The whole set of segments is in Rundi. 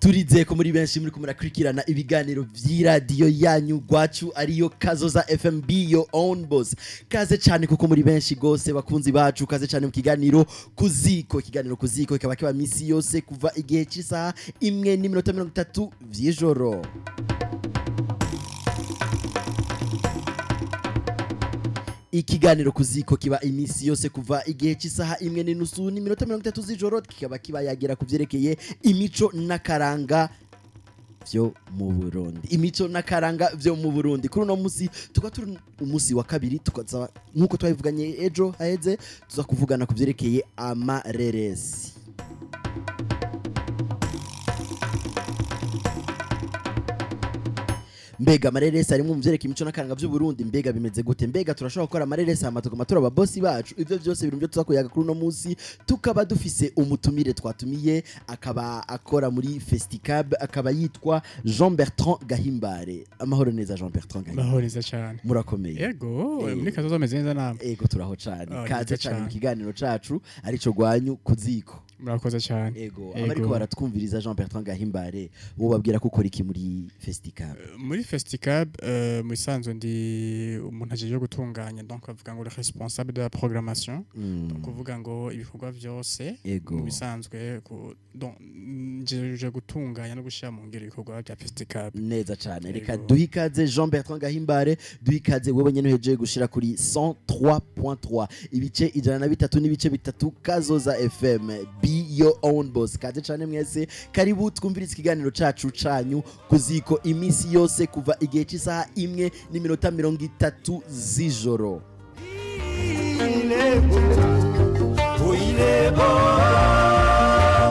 Turizeye ko muri benshi muri murakurikirana ibiganiro vy'iradiyo yanyu gwacu, ariyo Kazoza FM, be your own boss. Kaze cyane kuko muri benshi gose, bakunzi bacu, kaze cyane mu kiganiro Kuziko. Ikiganiro Kuziko kikaba kiba misi yose kuva igihe cy'isaha 1:30 vy'ijoro. Ikiganiro Kuziko kiba imisi yose kuva igihe cy'isaha 1:30 z'ijoro, kikaba kiba yagira kuvyerekeye imico n'akaranga vyo mu Burundi. Imico n'akaranga vyo mu Burundi. Kuri uno musi tukaba turi umusi wa kabiri, tukaza nkuko twabivuganye ejo haheze, tuza kuvugana kuvyerekeye amareresi. Mbega amareresi arimo mu vyerekeye imico n'akaranga vy'u Burundi, mbega bimeze gute? Mbega turashobora gukora amareresi hama tukama turi ababosi bacu? Ivyo vyose biri mu vyo tuza kuyaga kuri uno musi. Tukaba dufise umutumire twatumiye, akaba akora muri Festicab, akaba yitwa Jean Bertrand Gahimbare. Amahoro neza, Jean Bertrand Gahimbare. Mahoro neza cyane. Murakomeye? Yego, muri Kazoza ameze neza namwe? Ego, turaho cane. Ah, Kaze nziza cane mu cane. kiganiro cacu arico gwanyu Kuziko. Murakoze cyane. Ego, Ego. abariko baratwumviriza, Jean Bertrand Gahimbare, wo babwira ko ukora iki muri Festicab? Muri Festicab, mu isanzwe ndi umuntu ajeje gutunganya, donc bavuga ngo le responsable de la programmation. Donc kuvuga ngo ibikorwa vyose mu bisanzwe donc njeje gutunganya no gushira mu ngiro ibikorwa bya Festicab. Neza cane. Reka Ego. duhe ikaze Jean Bertrand Gahimbare, duhe ikaze wewe nyene uhejeje gushira kuri 103.3, ibice 103.3, Kazoza FM, be your own boss. Kaze cane mwese, karibu twumvirize ikiganiro cacu canyu Kuziko, imisi yose kuva igihe cy'isaha 1:30 z'ijoro. Il est beau, oh il est beau,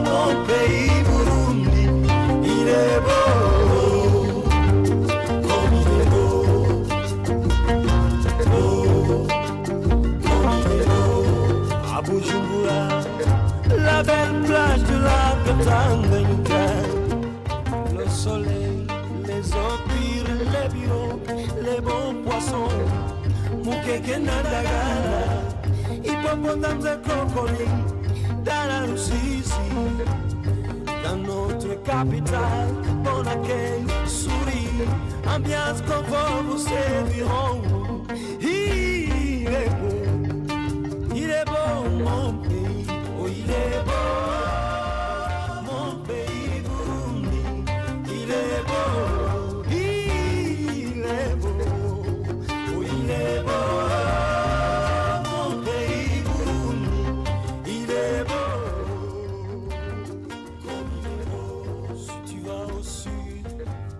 mon pays Burundi, il est beau, comme il est beau, beau, comme il est beau. À Bujumbura, la belle plage du lac Tanganyika, le soleil, les eaux pures, les bureaux, les bons poissons. Mukeke na dagala, hippopotame et crocodile, dans la Russie, dans notre capitale, bon accueil, sourire, ambiance, confort vous serviront. Il est beau mon pays, oh il est beau, mon pays Burundi, il est beau, il est beau, oh il est beau, mon pays Burundi, il est beau, comme il est beau, si tu vas au sud,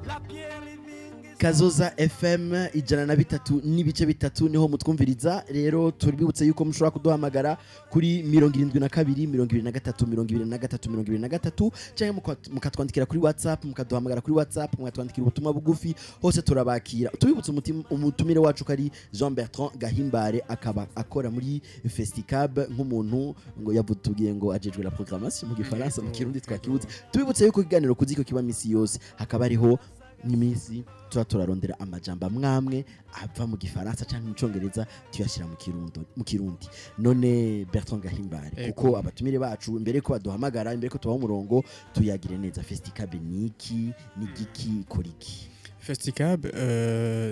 la pierre living est Kazoza FM 103.3 niho mutwumviriza. Rero tuributse yuko mushobora kuduhamagara kuri 72 23 23 23, cyangwa mukatwandikira kuri WhatsApp, mukaduhamagara kuri WhatsApp, mukatwandikira ubutumwa bugufi, hose turabakira. Tubibutse umutumire wacu ko ari Jean Bertrand Gahimbare, akaba akora muri Festicab nk'umuntu ngo yavutubwiye ngo ajejwe la programmation mu gifaransa, mu Kirundi twakibuze. Tubibutse yuko ikiganiro Kuziko kiba misi yose, hakaba hariho n'iminsi tuba turarondera amajambo amwamwe ava mu gifaransa cyangwa mu congereza, tuyashyira mu kirundo, mu Kirundi. None Bertrand Gahimbare, Ego. kuko abatumire bacu imbere ko baduhamagara, imbere ko tubaha umurongo, tuyagire neza: Festicab niki, nigiki, ikora iki? Festicab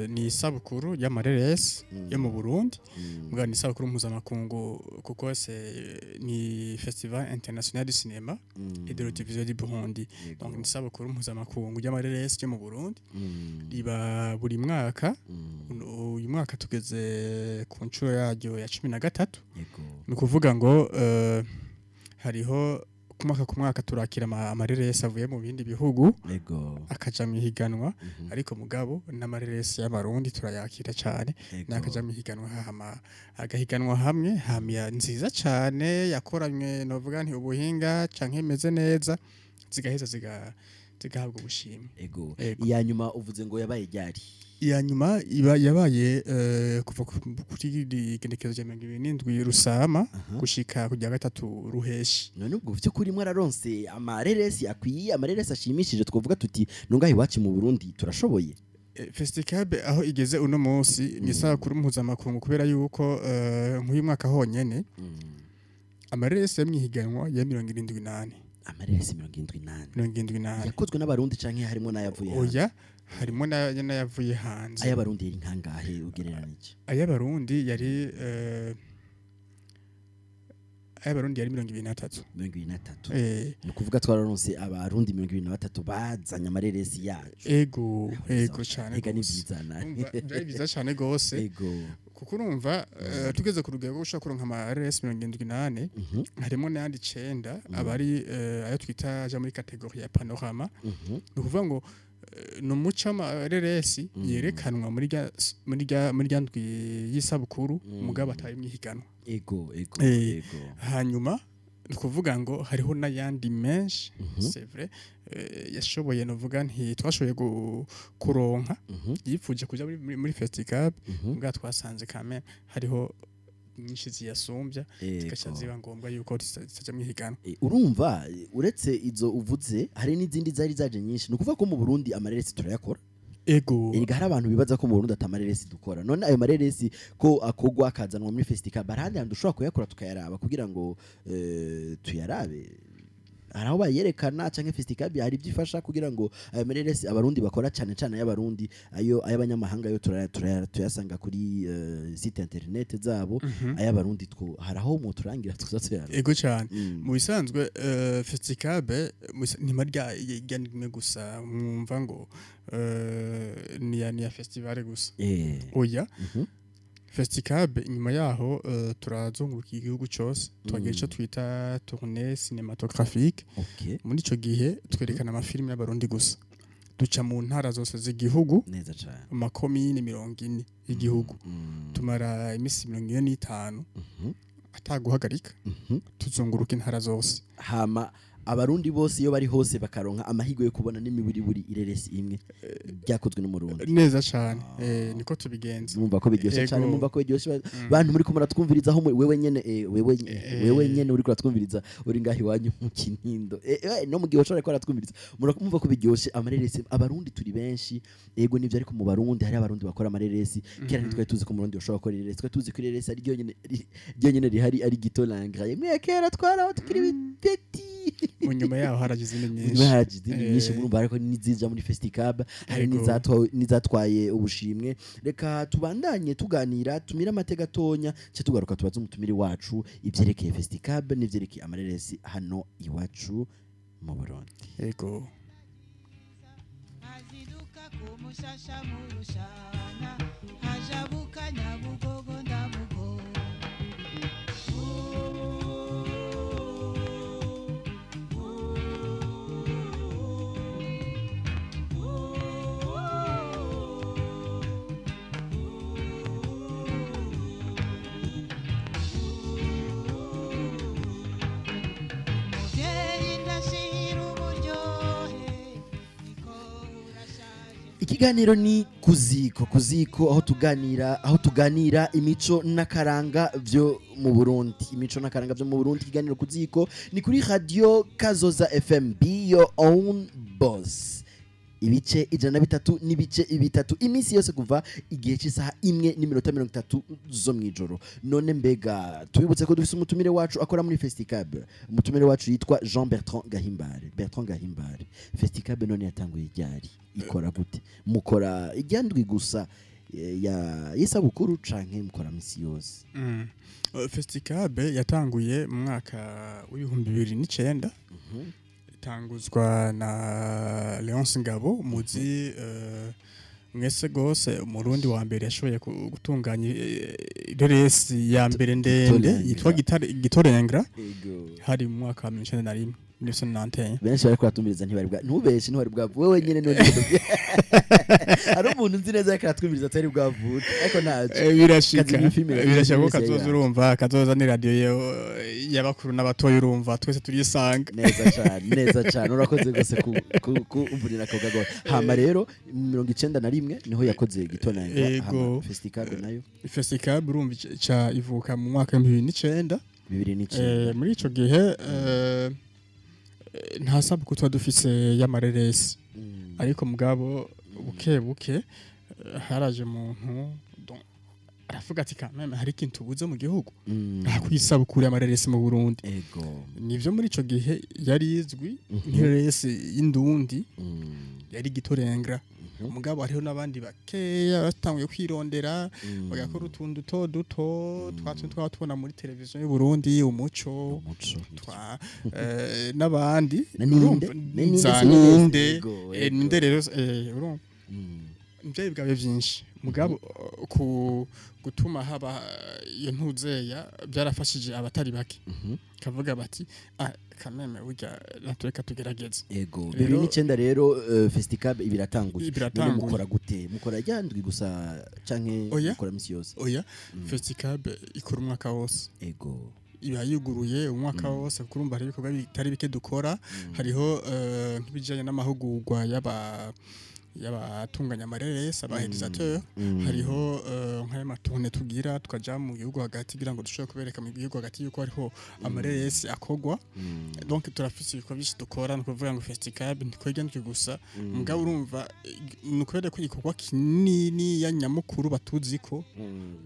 ni isabukuru y'amareresi yo mu Burundi. Mbwa ni isabukuru mpuzamakungu kuko c'est ni Festival international du cinéma et de l'audiovisuel du Burundi. Donc ni isabukuru mpuzamakungu y'amareresi yo mu Burundi. Riba buri mwaka. Uyu mwaka tugeze ku nshuro yaryo ya 13. Ni ukuvuga ngo hariho ku mwaka ku mwaka turakira amareresi avuye mu bindi bihugu akaja mu ihiganwa, ariko mugabo n'amareresi y'abarundi turayakira cyane, n'akaja mu ihiganwa, hama agahiganwa hamwe, hamya nziza cyane yakoranywe novuga nti ubuhinga canke imeze neza, zigaheza zigahabwa ubushimwe. Ego. Iya nyuma uvuze ngo yabaye ryari? Iya nyuma iba yabaye kuva kuri igenekerezo rya 27 Rusama gushika ku rya 3 Ruheshi. None ubwo vy'ukuri mwararonse amareresi akwiye, amareresi ashimishije, twovuga tuti nungahe iwacu mu Burundi turashoboye? Festicab aho igeze uno munsi ni isabukuru mpuzamakungu kubera yuko nk'uyu mwaka honyene amareresi yo mw'ihiganwa ya 74. Amareresi 74? 74. Yakozwe n'Abarundi canke harimo n'ayavuye hanze? Oya, harimo n'ayavuye hanze. Ay'Abarundi yari nkangahe ugereranije? Ay'Abarundi yari 23. 23? Eh. Ni ukuvuga twararonse Abarundi 23 bazanye amareresi yacu. Ego cyane Ega ni gose. vyiza na Urumva, byari byiza cyane gose, kuko urumva tugeze ku rugero rwo gushobora kuronka ama RS 74, harimo n'ayandi 9 aba ari ayo twita aja muri catégorie ya panorama. Ni ukuvuga ngo ni umuco ama RS yerekanwa muri rya ndwi y'isabukuru, mugabo atari mwihiganwa. Ego. Hanyuma ni ukuvuga ngo hariho n'ayandi menshi, c'est vrai, yashoboye, novuga nti twashoboye kuronka yipfuje kuja muri festival, mbwa twasanze kame hariho nyinshi ziyasumbya, zigaca ziba ngombwa yuko zitaja mwihiganwa. Urumva, uretse izo uvuze, hari n'izindi zari zaje nyinshi. Ni ukuvuga ko mu Burundi amareresi turayakora. Ego. Erega hari abantu bibaza ko mu Burundi atamareresi dukora. None ayo mareresi ko akogwa akazanwa muri festival, barahandi hantu dushobora kuyakora tukayaraba kugira ngo tuyarabe? Hari aho bayerekana, canke festival hari ibyo ifasha kugira ngo ayo mareresi Abarundi bakora, cane cane ay'Abarundi? Ayo ay'abanyamahanga yo tuyasanga kuri site internet zabo. Ay'Abarundi two hari aho mu turangira tuza tuyaraba? Ego cyane. Mu bisanzwe Festicab ntimarya ijya rimwe gusa, mwumva ngo ni ya festival gusa. Oya. Festicab inyuma yaho turazunguruka igihugu cyose, twagira icyo twita tournée cinématographique. Muri ico gihe twerekana amafilimi y'Abarundi gusa, duca mu ntara zose z'igihugu, Neza cane. mu makomine 40 y'igihugu. Tumara iminsi 45 ataguhagarika, tuzunguruka intara zose. Hama Abarundi bose iyo bari hose bakaronka amahirwe yo kubona n'imiburiburi ireresi imwe ryakozwe n'Umurundi. Neza cane, niko tubigenza. Mumva ko biryoshye cyane. Mumva ko biryoshye, bantu muri ko muratwumviriza aho wewe nyene, wewe nyene uri kuratwumviriza uri ngaho iwanyu mu Kinindo, no mu gihe ushobora ko aratwumviriza, murakumva ko biryoshye. Amareresi, Abarundi turi benshi, ego nivyo, ariko mu Barundi hari Abarundi bakora amareresi. Kera ntitwari tuzi ko Umurundi bashobora gukora ireresi. Twari tuzi ko ireresi ari ryonyene rihari ari Gito Langra yemwe. Kera twaraho tukiri bipeti. Mu nyuma yaho haraje izindi nyinshi. Nyuma haraje izindi nyinshi. Murumva ariko n'izija muri Festicab, hari n'izatwaye ubushimwe. Reka tubandanye tuganira, tumire amateka gatonya cyo tugaruka tubaze umutumire wacu ivyerekeye Festicab n'ivyerekeye amareresi hano iwacu mu Burundi. Ego. Azinduka kumushasha mu rushana, ajabuka Nyabugogo ndamugo. Muvyeyi, ndashira uburyohe, niko urashaje. Ikiganiro ni Kuziko, Kuziko aho tuganira imico n'akaranga byo mu Burundi, imico n'akaranga byo mu Burundi. Ikiganiro Kuziko ni kuri Radio Kazoza FM, be your own boss, ibice 103.3, iminsi yose kuva igihe cy'isaha 1:30 zo mw'ijoro. None mbega tubibutse ko dufise umutumire wacu akora muri Festicab. Umutumire wacu yitwa Jean Bertrand Gahimbare. Bertrand Gahimbare, Festicab none yatanguye ryari? Ikora gute? Mukora ijyandwi gusa ya y'isabukuru canke mukora misi yose? Festicab yatanguye mu mwaka w'2009, itanguzwa na Leonce Ngabo muzi mwese gose, Umurundi wa mbere yashoboye gutunganya ireresi ya mbere ndende Gitorengra. yitwa Gitorengra. Ego. Hari mu mwaka wa 1991, 1991. Benshi bariko baratumviriza ntibari bwa, ntubeshe, ntibari bwa wewe nyene. None hari umuntu nzi neza ariko aratwumviriza atari bwavuke, ariko ntaco. Birashika. Kazi ni filime, Birashika ko filime kazoza. yacu. Urumva kazoza ni radio y'abakuru n'abatoya, urumva twese turisanga. Neza cyane, neza cyane, urakoze rwose ku umvunira ako kagora. Hama rero 91 niho yakoze Gitonanga. Ego. Hama Festicab nayo? Festicab urumva ica ivuka mu mwaka w'2009. 2009. Muri ico gihe nta sabukuru tuba dufise y'amareresi, ariko mugabo buke buke haraje umuntu donc Aravuga ati kameme hari ikintu tubuze mu gihugu, nta kwisabukuru y'amareresi mu Burundi. Nivyo, muri ico gihe yari izwi nk'ireresi y'indundi, yari gitorengra, mugabo hariho n'abandi bakeya batanguye kwirondera, bagakora utuntu duto duto twa twaba tubona muri televiziyo y'u Burundi, Umuco, Umuco. twa n'abandi. Na Ninde? Urumva, Na Ninde za si Ninde? Ninde. Ego, ego. Ninde rero, urumva ivyo bwabe vyinshi, mugabo ku gutuma haba iyo ntuzeya byarafashije abatari bake, kavuga bati: "Ah, kameme burya natureka tugerageze." Ego. Rero- 2009 rero, Festicab ibiratanguye. Ibiratanguye. None mukora gute? Mukora ryandwi gusa canke Oya. mukora misi yose? Oya, Festicab ikora umwaka wose. Iba yuguruye umwaka wose, kuko urumva hari ibikorwa bitari bike dukora. Hariho nk'ibijyanye n'amahugurwa y'abatunganya amareresi, aba réalisateur. Hariho nk'ayo ma tournées tugira, tukaja mu gihugu hagati kugira ngo dushobore kubereka mu gihugu hagati yuko hariho amareresi akogwa. Donc turafise ibikorwa byinshi dukora. Ni ukuvuga ngo Festicab ntikwega ndwi gusa, mugabo urumva ni ukubera ko igikorwa kinini ya nyamukuru batuzi ko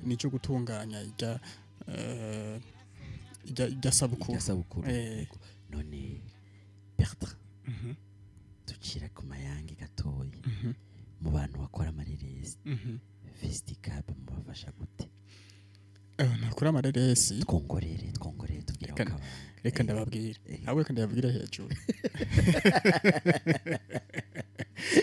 nico gutunganya irya sabukuru. Irya sabukuru. Ego. None Bertrand, ducira ku mayange gatoya, mu bantu bakora amareresi, Festicab mubafasha gute? Nakora amareresi. Twongorere, twongorere, tubwire aho kabanga. Reka ndababwire. Ahubwo reka ndababwire hejuru.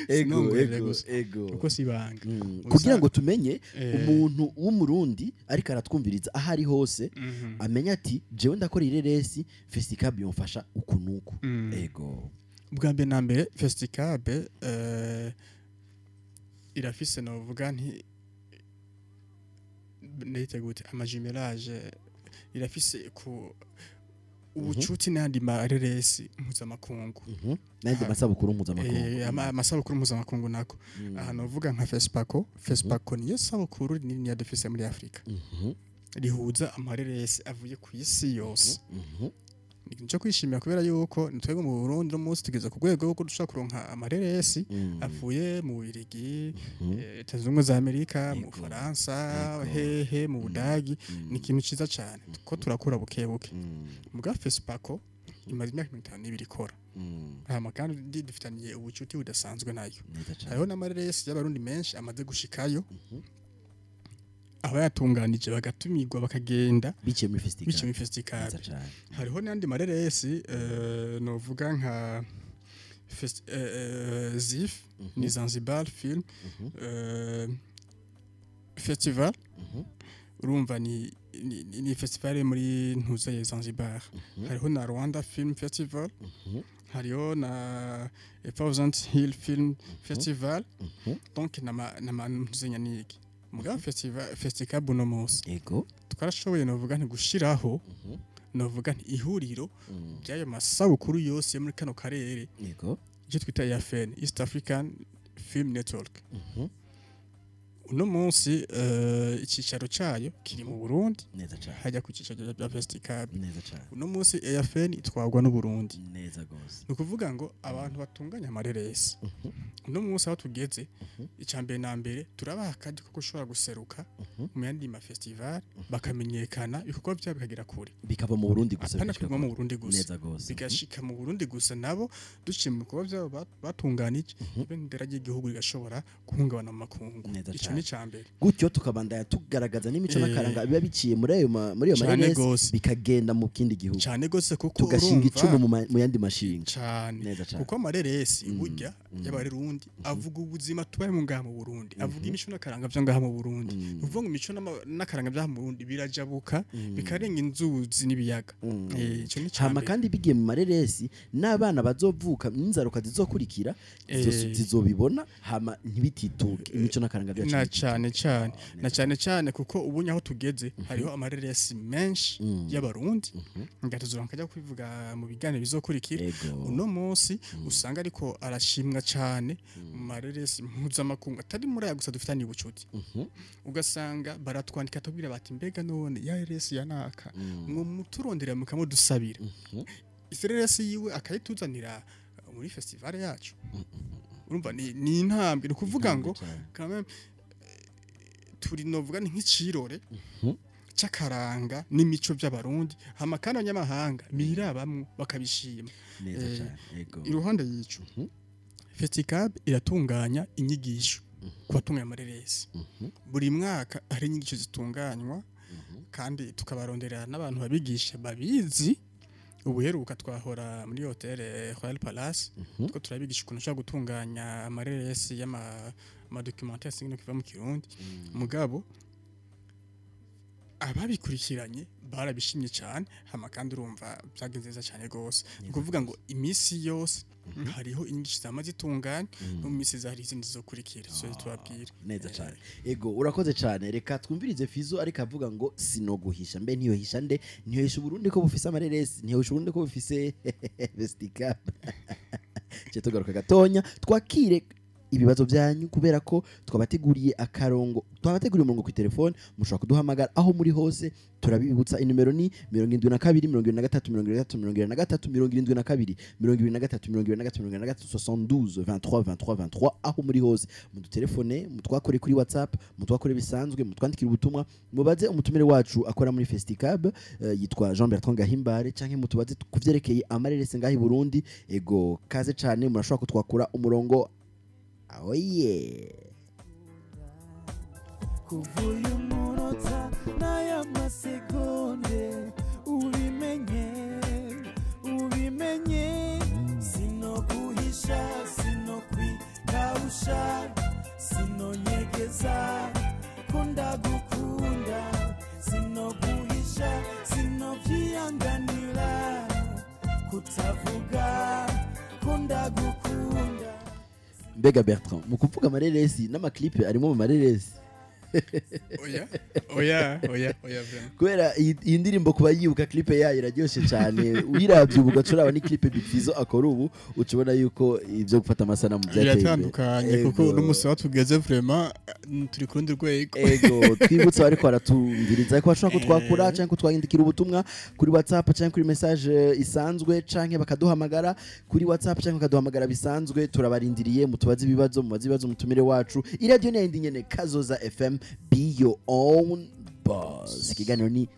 Sinongorere gusa. Kuko si ibanga. Kugira ngo tumenye, umuntu w'Umurundi ariko aratwumviriza aho ari hose, amenye ati: "Jewe ndakora ireresi, Festicab yomfasha uku nuku." Ego. Bwa mbere na mbere, Festicab irafise, novuga nti ndayita gute, ama jumelage, irafise ku ubucuti n'ayandi mareresi mpuzamakungu. N'ayandi masabukuru mpuzamakungu. Amasabukuru mpuzamakungu nako. Aha novuga nka Fespaco. Fespaco niyo sabukuru nini dufise muri Afrika, rihuza amareresi avuye ku isi yose. Ni cyo kwishimira, kubera yuko nitwebwe mu Burundi no munsi tugeze ku rwego rwo dushobora kuronka amareresi avuye mu Bubiligi, Leta Zunze Ubumwe za Amerika, mu Bufaransa, hehe, mu Budagi. Ni ikintu ciza cyane ko turakura buke buke. Muga Fespaco imaze imyaka 52 ikora. Hama kandi dufitaniye ubucuti budasanzwe nayo. Neza cane. Hariho n'amareresi y'Abarundi menshi amaze gushikayo, abayatunganije bagatumirwa bakagenda biciye muri Festicab. Biciye muri Festicab. Neza cane. Hariho n'andi mareresi, novuga nka ZIF, ni Zanzibar Film Festival. Urumva ni festival muri ntuze ya Zanzibar. Hariho na Rwanda Film Festival, hariho na Thousand Hill Film Festival. Donc nama ntuzenya niki, mugabo festival Festicab uno munsi twarashoboye, novuga nti gushiraho, novuga nti ihuriro ry'ayo masabukuru yose yo muri kano karere, icyo twita EAFN, East African Film Network. Uno munsi icyicaro cyayo kiri mu Burundi, Neza cane. hajya ku cyicaro bya Festicab. Neza cane. Uno munsi EAFN itwarwa n'Uburundi. Neza gose. Ni ukuvuga ngo abantu batunganya amareresi uno munsi aho tugeze, icya mbere na mbere turabaha akadi ko gushobora guseruka mu yandi ma festival, bakamenyekana, ibikorwa byabo bikagera kure. Bikava mu Burundi gusa, Apana bigashika kuguma mu kure. Burundi gusa. Neza gose. Bigashika mu Burundi gusa, nabo duciye mu bikorwa byabo batunganije, ibendera ry'igihugu rigashobora guhungabana mu makungu. Neza Ico cane. ni ica mbere. Gutyo tukabandanya tugaragaza n'imico n'akaranga biba biciye muri ayo muri ayo Cane mareresi, gose. bikagenda mu kindi gihugu. Cane gose, kuko Tugashinga urumva icumu mu yandi mashinga. Cane. Neza cane. Kuko amareresi burya y'Abarundi avuga ubuzima tubayemo ngaha mu Burundi, avuga imico n'akaranga vyo ngaha mu Burundi. Ni ukuvuga ngo imico n'akaranga vyaha mu Burundi birajabuka, bikarenga inzuzi n'ibiyaga. Ico ni ica Hama mbere. kandi bigiye mu mareresi, n'abana bazovuka n'inzaruka zizokurikira zizobibona, hama ntibitituke, imico n'akaranga byacu Na ntibitituke. cane cane, na cane cane, kuko ubu aho tugeze hariho amareresi menshi y'Abarundi, ngatuzoronka kajya kwivuga mu biganiro bizokurikira. Uno munsi usanga ariko arashimwa cane mu mareresi mpuzamakungu, atari muri aya gusa dufitaniye ubucuti. Ugasanga baratwandika tubwira bati: "Mbega none ya reresi ya naka ngo muturondera mukamudusabira isereresi yiwe akayituzanira muri festival yacu?" Urumva ni intambwe, ni ukuvuga ngo Intambwe cane. quand même, Turi novuga ni nk'icirore c'akaranga n'imico by'Abarundi, hama kandi abanyamahanga birabamwo bakabishima. Neza cyane, ego. Iruhande y'ico, Festicab iratunganya inyigisho ku batunganya amareresi. Buri mwaka hari inyigisho zitunganywa, kandi tukabarondera n'abantu babigisha babizi. Ubuheruka twahora muri hotel Royal Palace, two turabigisha ukuntu ushobora gutunganya amareresi y'ama amadocumentaire, sinzi kiva mu Kirundi. Mugabo ababikurikiranye barabishimye cyane, hama kandi urumva byagenze neza cyane gose. Ni ukuvuga ngo iminsi yose hariho inyigisho zama zitunganya, no mu minsi iza hari izindi zizokurikira, so tubabwira. Neza cyane, ego, urakoze cyane. Reka twumvirize Fizo, ariko avuga ngo sinoguhisha. Mbe ntiyohisha nde? Ntiyohisha Uburundi ko bufise amareresi? Ntiyohisha Uburundi ko bufise Festicab? Ce tugaruka gatonya twakire ibibazo byanyu, kubera ko twabateguriye akarongo, twabateguriye umurongo ku telefone. Mushobora kuduhamagara aho muri hose. Turabibutsa, inimero ni 72 73 33 73, 72 23 23 23, 72 23 23 23. Aho muri hose mudutelefone, mutwakore kuri WhatsApp, mutwakore bisanzwe, mutwandikire ubutumwa, mubaze umutumire wacu akora muri Festicab, yitwa Jean Bertrand Gahimbare, canke mutubaze kuvyerekeye amarerese ngaho i Burundi. Ego, kaze cane, murashobora kutwakura umurongo. Oye. Kuva uyu munota n'aya masegonde, ubimenye, ubimenye, sinoguhisha, sinokwikawusha, sinonyegeza ko ndagukunda. Sinoguhisha, sinovyihanganira kutavuga ko ndagukunda. Mbega Bertrand, mu kuvuga amareresi n'amaclip arimo mu mareresi? Oya, oya, oya, oya, vraiment. Kubera iyi ndirimbo, kuba yibuka clip yayo iraryoshe cyane. Uyiravye ubu ugaca uraba ni clip Big Fizzo akora ubu, uca ubona yuko ibyo gufata amasanamu byateye imbere. Biratandukanye kuko n'umunsi aho tugeze vraiment turi ku rundi rwego. Ego, twibutse ariko baratumviriza ko bashobora kutwakura cyangwa kutwandikira ubutumwa kuri WhatsApp cyangwa kuri message isanzwe, canke bakaduhamagara kuri WhatsApp cyangwa bakaduhamagara bisanzwe. Turabarindiriye, mutubaze ibibazo, mubaze ibibazo mutumire wacu. Iradiyo ni yindi nyene, Kazoza FM, be your own boss. Ikiganiro ni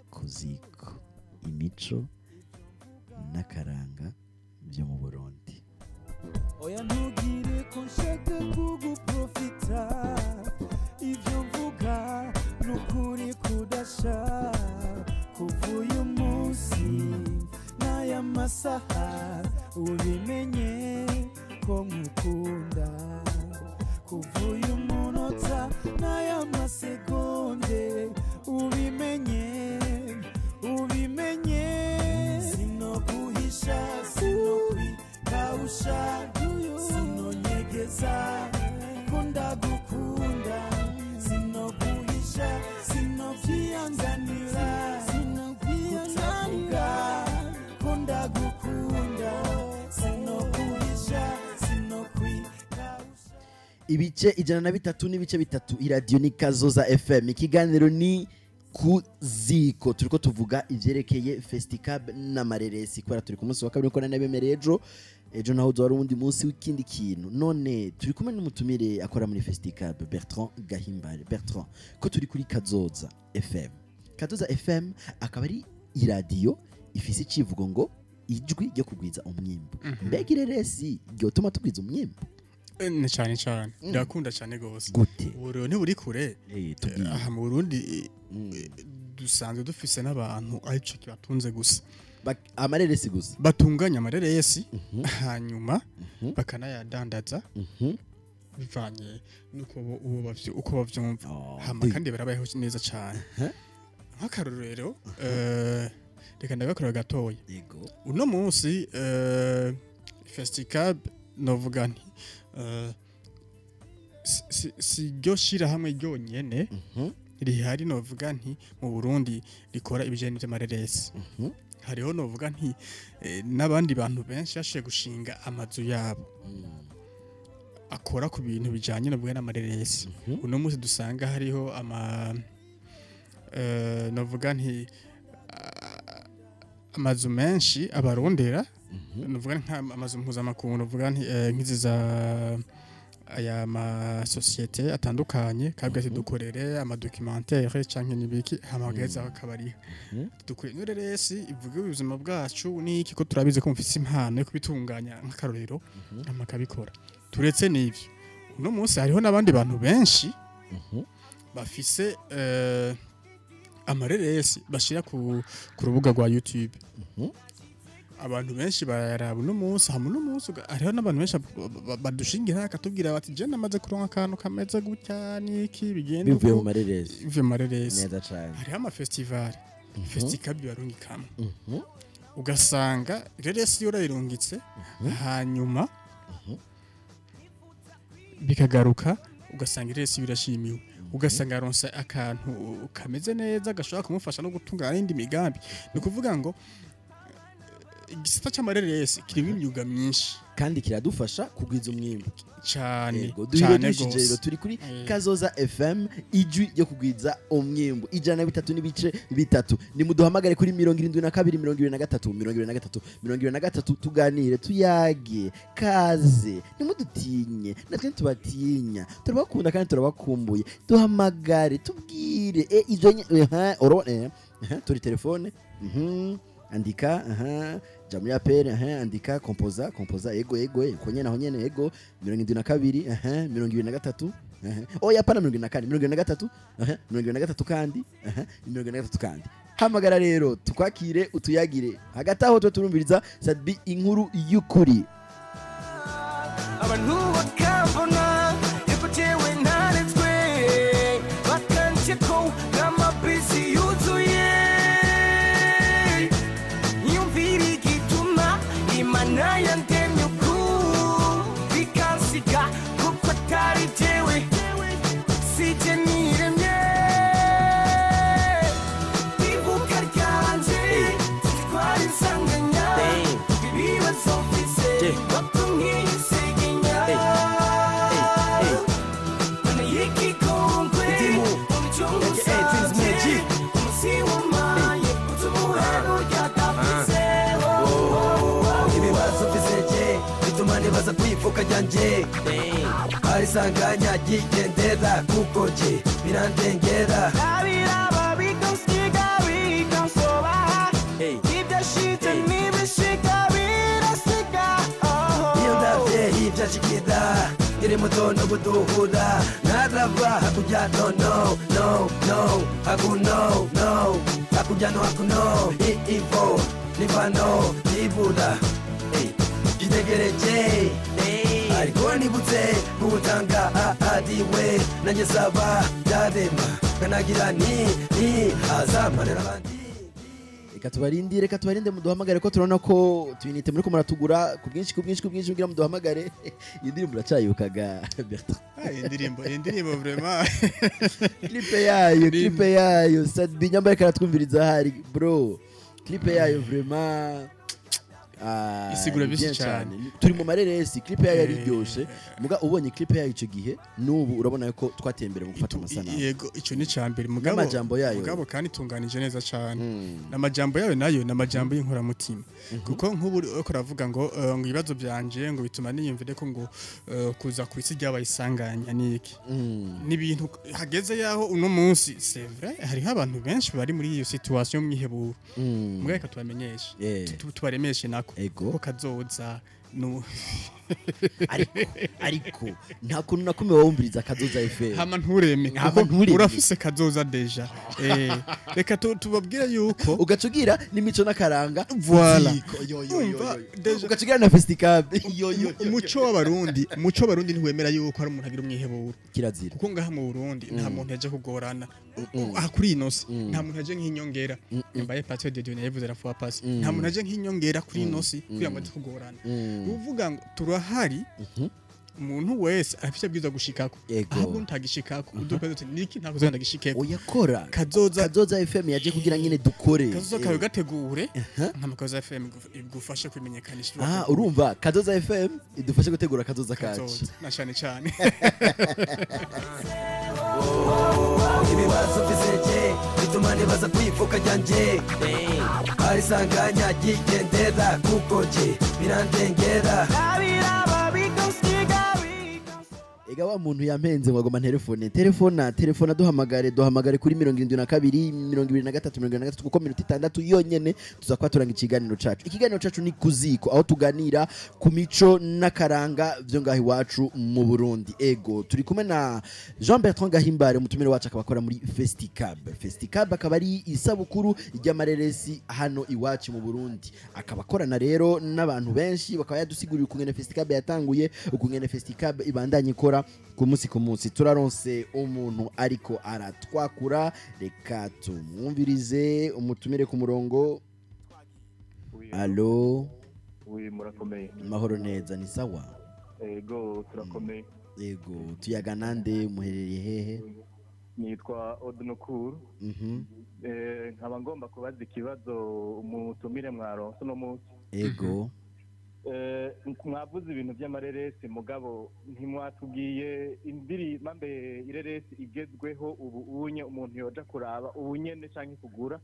Kuziko, imico n'akaranga byo mu Burundi. Oya, ntugire ko nshaka kuguprofita. Ibyo mvuga ni ukuri kudasha. Kuva uyu munsi n'aya masaha, ubimenye ko nkukunda. Kuva uyu munota n'aya masegonde, ubimenye, ubimenye, sinoguhisha, sinokwikawusha, sinonyegeza ko ndagukunda. Sinoguhisha, sinovyihanganira kutavuga ko ndagukunda. Sinoguhisha, sinokwikawusha. Ibice 103.3, iradiyo ni Kazoza FM, ikiganiro ni Kuziko. Turiko tuvuga ivyerekeye Festicab n'amareresi, kubera turi ku munsi wa kabiri, nkuko nari nabemereye ejo. Ejo naho uzoba ari uwundi munsi w'ikindi kintu. None turi kumwe n'umutumire akora muri Festicab, Bertrand Gahimbare. Bertrand, ko turi kuri Kazoza FM, Kazoza FM akaba ari iradiyo ifise icivugo ngo ijwi ryo kugwiza umwimbu, mbega ireresi ryotuma tugwiza umwimbu? Ni cyane cyane, ndakunda cyane gose. Gute? Ubu rero ntiburi kure. Tubwire. Aha mu Burundi dusanzwe dufise n'abantu arico kibatunze gusa. Amareresi gusa? Batunganya amareresi, hanyuma bakanayadandaza bivanye nuko uko bavyumva. Oh, hama kandi barabayeho neza cyane. Nk'akarorero, reka ndagakorera gatoya. Yego. Uno munsi Festicab, novuga nti si ryo shirahamwe ryonyene rihari, novuga nti mu Burundi rikora ibijanye vy'amareresi. Hariho, novuga nti n'abandi bantu benshi bashoboye gushinga amazu yabo akora ku bintu bijanye novuga n'amareresi. Uno munsi dusanga hariho ama novuga nti amazu menshi abarondera, novuga nka amazu mpuzamakungu, novuga nti nk'izi za Aya masosiyete atandukanye kabwa ati dukorere amadocumentaire canke nibiki, hamageza akabariha dukore n'ireresi ivuge ubuzima bwacu n'iki, ko turabizi ko mufise impano yo kubitunganya, nk'akarorero, amakabikora. Turetse n'ivyo, uno munsi hariho n'abandi bantu benshi bafise amareresi bashira ku rubuga rwa YouTube. Abantu benshi barayaraba uno munsi. Hama uno munsi hariho n'abantu benshi badushingira akatubwira bati: "Je namaze kuronka akantu kameze gutya n'iki, bigenda Bivuye mu uku." mareresi. Bivuye mu mareresi. Neza cane. Hariho amafestival, festival barungikamwe, ugasanga reresi yo urayirungitse, hanyuma bikagaruka, ugasanga iresi birashimiwe, ugasanga aronse akantu kameze neza gashobora kumufasha no gutunganya indi migambi. Ni ukuvuga ngo igisata c'amareresi kirimo imyuga myinshi. Kandi kiradufasha kugwiza umwimbu. Cane. Yego, duhire Cane duhishije rero. gose. Turi kuri Kazoza FM, ijwi ryo kugwiza umwimbu, 103.3. Nimuduhamagare kuri 72 23 23 23, tuganire, tuyage. Kaze, ntimudutinye, natwe ntitubatinya, turabakunda kandi turabakumbuye. Duhamagare, tubwire ivyo urabona, turi telefone, andika, aha ja muri appel, aha andika, composa, composa, ego, ego, ko nyene, aho nyene, ego, 72, aha 23, aha oya, pana, 74, 73, aha 73 kandi, aha 73 kandi. Hamagara rero tukwakire, utuyagire. Hagati aho tuba turumviriza Sat-B, Inkuru y'Ukuri. Abantu bakambona yuko jewe ntaretswe, bakanje ko nk'amabisi yuzuye. Nyumvira igituma Imana yandemye uku, bikansiga kuko atari jewe, sije niremye. Ivuka ryanje twari insanganya, ibibazo mfise batumwisiganya. Mana y'ikigongwe, umucunguzi, umusi wamaye utumuhero ryadafise. Ibibazo mfise bituma nibaza kwifuka ryanje hari isanganya ryigendera, kuko je birandengera. Abiraba bikansiga, bikansoba, ibyashitse n'ibishika birasiga. Iyo ndavye ivyashikira nkiri muto no guduhura, narava hakurya, no, no, no, no, hakuno, no, hakurya, no, hakuno, ivo nivano nibura gitegereje, ariko nibutse kuwutanga adiwe nanjye saba byarema kanagira ni azamarira abandi. Reka tubarinde, reka tubarinde, muduhamagare, ko turabona ko tuyinite muri ko muratugura ku bwinshi, ku bwinshi, ku bwinshi, kugira muduhamagare. Iyi ndirimbo uracayibukaga, Bertrand? Ah, iyi ndirimbo vraiment. Clip yayo, clip yayo, Sat-B nyambaye karatwumviriza hari bro, clip yayo vraiment, ah, Isigura ni byinshi bien cyane. Turi mu mareresi, clip yayo yari iryoshe. Muga ubonye clip yayo icyo gihe n'ubu, urabona ko twateye imbere mu gufata amasanamu. Yego, ico ni cambere, mugabo N'amajambo yayo. Mugabo kandi itunganije neza cyane. N'amajambo yayo nayo ni amajambo y'inkoramutima, kuko nk'ubu uriko uravuga ngo ibibazo byanje ngo bituma niyumvire ko ngo kuza ku isi ryabaye isanganya niki. Ni ibintu hageze yaho uno munsi, c'est vrai, hariho abantu benshi bari muri iyo situation y'umwiheburo. Mugabo reka tubamenyeshe, tubaremeshe nako Ego. ko kazoza no Ariko nta kuntu nakumwe wumviriza Kazoza FM. Hama ntureme. Hama Kuko ntureme. urafise kazoza déjà. Reka tubabwire yuko ugaca ugira n'imico n'akaranga. Voilà. Ziko, yo, yo, yo, Umva, yo, yo. déjà Ugaca ugira na festival, yo, yo, yo. Umuco w'abarundi ntiwemera yuko hari umuntu agira umwiheburo. Kirazira. Kuko ngaha mu Burundi nta muntu yaje kugorana aha kuri ino si, nta muntu yaje nk'inyongera. Mbaye Patrick de Dieu yavuze la fois passée, nta muntu yaje nk'inyongera kuri ino si kugira ngo aze kugorana. Uvuga ngo turahari, umuntu wese afite abwirizwa gushikako. Yego. Ahubwo ntagishikako, uduka duti niki ntakuzo ndagishikeko. Uyakora. Kazoza. Kazoza FM yaje kugira nyine dukore. Kazoza kawe gategure, nka Kazoza FM igufashe kwimenyekanisha ibyo Ah, wateguye. urumva Kazoza FM idufashe gutegura kazoza kacu. Kazoza na cyane cyane. Ibibazo mfise bituma nibaza kwifuka ryanje hari isanganya ryigendera, kuko je birandengera. Abiraba bikansiga, bikansoba. Ega wa muntu yampenze ngo agoma telefone telefona telefona, duhamagare duhamagare kuri 72 23 23, kuko minota 6 yonyene tuza kuba turanga ikiganiro cacu. Ikiganiro cacu ni Kuziko, aho tuganira ku mico n'akaranga vyo ngaho iwacu mu Burundi. Ego, turi kumwe na Jean Bertrand Gahimbare, umutumire wacu, akaba akora muri Festicab. Festicab akaba ari isabukuru ry'amareresi hano iwacu mu Burundi, akaba akorana rero n'abantu benshi, bakaba yadusigurira ukungene Festicab yatanguye, ukungene Festicab ibandanye ikora ku munsi ku munsi. Turaronse umuntu ariko aratwakura, reka tumwumvirize. Umutumire ku murongo. Allo? Oui, murakomeye? Mahoro neza, ni sawa? Ego, turakomeye. Ego, tuyaga nande, muherereye hehe? Nitwa Odnukuru. Nkaba ngomba kubaza ikibazo umutumire mwaronse uno munsi. Ego. Mwavuze ibintu by'amareresi, mugabo ntimwatubwiye indirimbo mbe ireresi igezweho ubu unye umuntu yoja kuraba ubu nyene canke kugura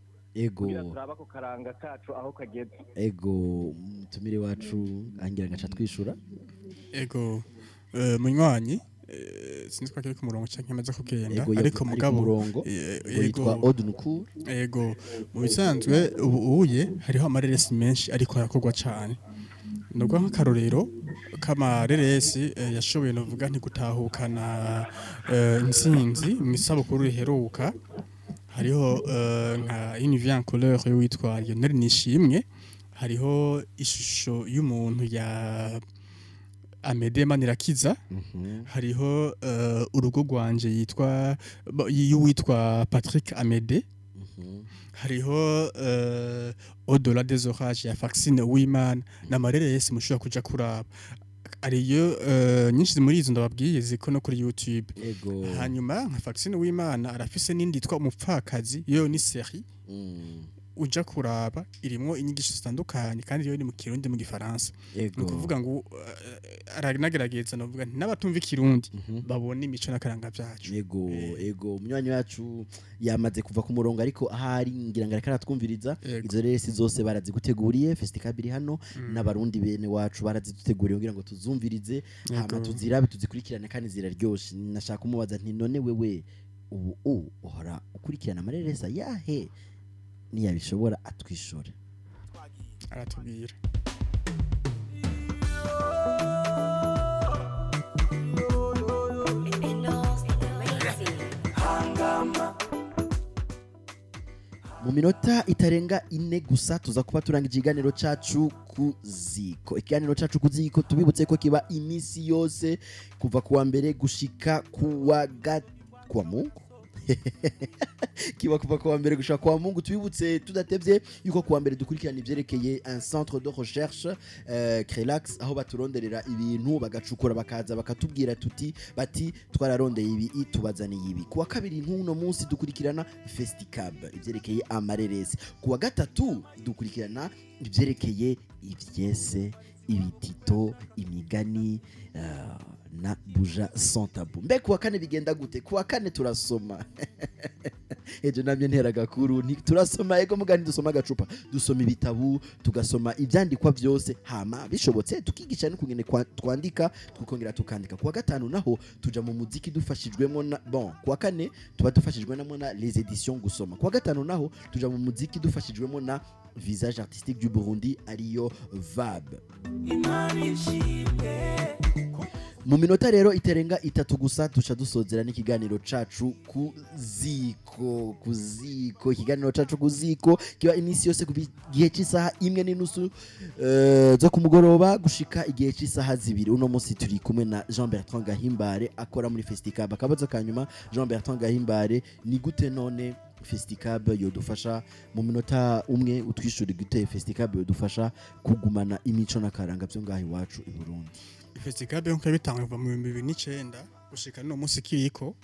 kugira turaba ko karanga kacu aho kageze. Ego, umutumire wacu angira ngaca twishura. Ego, munywanyi, sinzi ko akiri ku murongo canke amaze kugenda. Ego, ariko ari ku mugabo murongo. Ngo yitwa ego. Odnukur. Ego, mu bisanzwe ubu uye hariho amareresi menshi ariko arakorwa cane. Nubwo nk'akarorero k'amareresi yashoboye, novuga nti gutahukana intsinzi mu isabukuru riheruka, hariho nka Une vie en couleur y'uwitwa Lionel Nishimwe, hariho Ishusho y'umuntu ya Amede Manirakiza, hariho Urugo rwanje yitwa y'uwitwa Patrick Amede, hariho Au-delà des orages ya Faxine Uwimana, n'amareresi mushobora kuja kuraba. Ariyo nyinshi muri izo ndababwiye ziko no kuri YouTube. Hanyuma nka Faxine Uwimana arafise n'indi yitwa Umupfakazi, yo ni série uja kuraba, irimwo inyigisho zitandukanye, kandi yo ni mu Kirundi, mu Gifaransa. Ni ukuvuga ngo aranagerageza, novuga nti n'abatumva Ikirundi babone imico n'akaranga vyacu. Ego, umunywanyi wacu yamaze kuva ku murongo, ariko ahari ngira ngo ariko aratwumviriza. Ego. Izo rero zose baraziguteguriye, Festicab iri hano n'abarundi bene wacu baraziduteguriye kugira ngo tuzumvirize, hama tuzirabe, tuzikurikirane, kandi ziraryoshe. Nashaka kumubaza nti none wewe ubu uhora ukurikirana amareresa yahe? Niyabishobora atwishura. Aratubwira. Hangama. Mu minota itarenga 4 gusa tuza kuba turangije ikiganiro cacu ku ziko. Ikiganiro cacu ku ziko, tubibutse ko kiba imisi yose kuva kuwa mbere gushika kuwa kuwa Mungu, kiba kuva kuwa mbere gushika kuwa Mungu. Tubibutse tudatevye yuko kuwa mbere dukurikirana ivyerekeye un centre de recherche, Crelax, aho baturonderera ibintu, bagacukura, bakaza bakatubwira tuti bati twararondeye ibi, tubazaniye ibi. Kuwa kabiri nk'uno munsi dukurikirana Festicab, ivyerekeye amareresi. Kuwa gatatu dukurikirana ivyerekeye ivyese, ibitito, imigani na Buja sans tabou. Mbe kuwa kane bigenda gute? Kuwa kane turasoma. Ejo namye ntera gakuru nti turasoma. Ego, mugani dusoma agacupa, dusoma ibitabu, tugasoma ivyandikwa vyose, hama bishobotse tukigisha n'ukungene twandika, tukongera tukandika. Kuwa gatanu naho tuja mu muziki dufashijwemo na, bon, kuwa kane tuba dufashijwe namo na les éditions Gusoma. Kuwa gatanu naho tuja mu muziki dufashijwemo na Visage Artistique du Burundi, ariyo VAB. Imana ishimwe. Mu minota rero itarenga 3 gusa duca dusozera n'ikiganiro cacu ku ziko. Ku ziko, ikiganiro cacu ku ziko kiba iminsi yose ku gihe cy'isaha 1:30 zo ku mugoroba gushika igihe cy'isaha 2. Uno munsi turi kumwe na Jean Bertrand Gahimbare akora muri Festicab. Akabazo ka nyuma, Jean Bertrand Gahimbare, ni gute none Festicab yodufasha, mu minota 1 utwishura, gute Festicab yodufasha kugumana imico n'akaranga byo ngaho iwacu i Burundi? Festicab nkuko yabitangwa kuva mu 2009 gushika no munsi kiriko,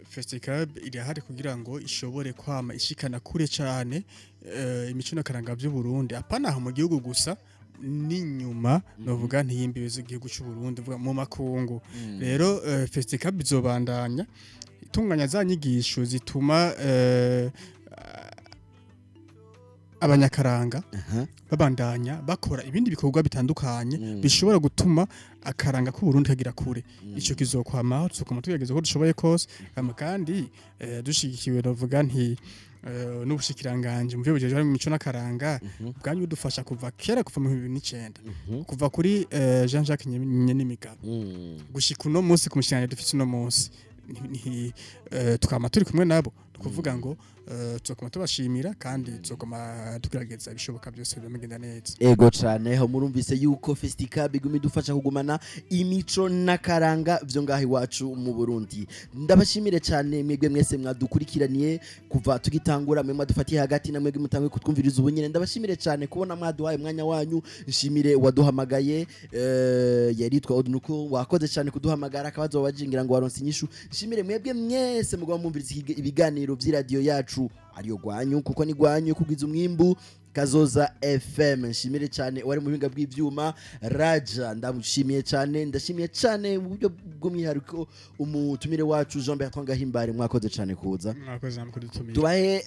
Festicab irahari kugira ngo ishobore kwama ishikana kure cane imico n'akaranga by'u Burundi, apana aho mu gihugu gusa, n'inyuma, novuga ntiyimbibe z'igihugu cy'u Burundi, vuga mu makungu. Rero Festicab izobandanya itunganya za nyigisho zituma abanyakaranga Aha. babandanya bakora ibindi bikorwa bitandukanye bishobora gutuma akaranga k'Uburundi kagira kure. Ico kizokwamaho, tuzokoma tugerageza uko dushoboye kose. Hama kandi dushigikiwe, novuga nti n'ubushikiranganje mu byo bujejwe imico n'akaranga, bwanyu budufasha kuva kera, kuva mu 2009, kuva kuri Jean Jacques Nyenimigabo gushika uno munsi ku mushikiranganji dufise uno munsi, twama turi kumwe nabo. Ni ukuvuga ngo tuzokoma tubashimira kandi tuzokoma tugerageza ibishoboka byose bimagenda neza. Ego cane. Ho murumvise yuko Festicab iguma idufasha kugumana imico n'akaranga vyo ngaho iwacu mu Burundi. Ndabashimire cyane mwebwe mwese mwadukurikiraniye kuva tugitangura, mwe mwadufatiye hagati, na mwebwe mutanguye kutwumviriza ubu nyene. Ndabashimire cyane kubona mwaduhaye umwanya wanyu. Nshimire waduhamagaye, yaritwa Odunuko, wakoze cyane kuduhamagara akabazo wabajingira ngo waronse inyishu. Nshimire mwebwe mwese muguma mwumviriza ibiganiro vy'iradiyo yacu ariyo gwanyu, kuko ni gwanyu kugwiza umwimbu, Kazoza FM. Nshimire cyane wari mu buhinga bw'ivyuma, Raja, ndamushimiye cyane. Ndashimiye cyane mu buryo bw'umwihariko umutumire wacu Jean Bertrand Gahimbare, mwakoze cyane kuza. Mwakoze namwe kudutumira. Tubahe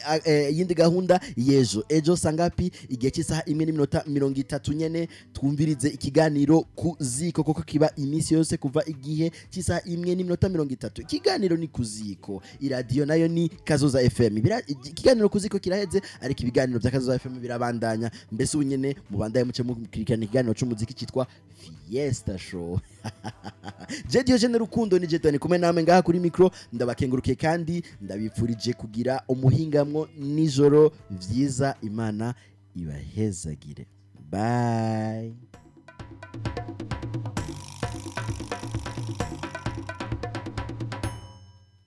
iyindi gahunda y'ejo. Ejo sangapi? Igihe cy'isaha 1:30 nyene twumvirize ikiganiro ku ziko, kuko kiba iminsi yose kuva igihe cy'isaha 1:30. Ikiganiro ni ku ziko, iradiyo nayo ni Kazoza FM. Ikiganiro ku ziko kiraheze, ariko ibiganiro bya Kazoza FM birabandanya. Mbese ubu nyene mubandaye muce mukurikirana ikiganiro c'umuziki cyitwa Fiesta Show. Je Diogene Rukundo ni Jetani kumwe namwe ngaha kuri micro. Ndabakengurukiye kandi ndabipfurije kugira umuhingamwo nijoro vyiza. Imana ibahezagire. Bye.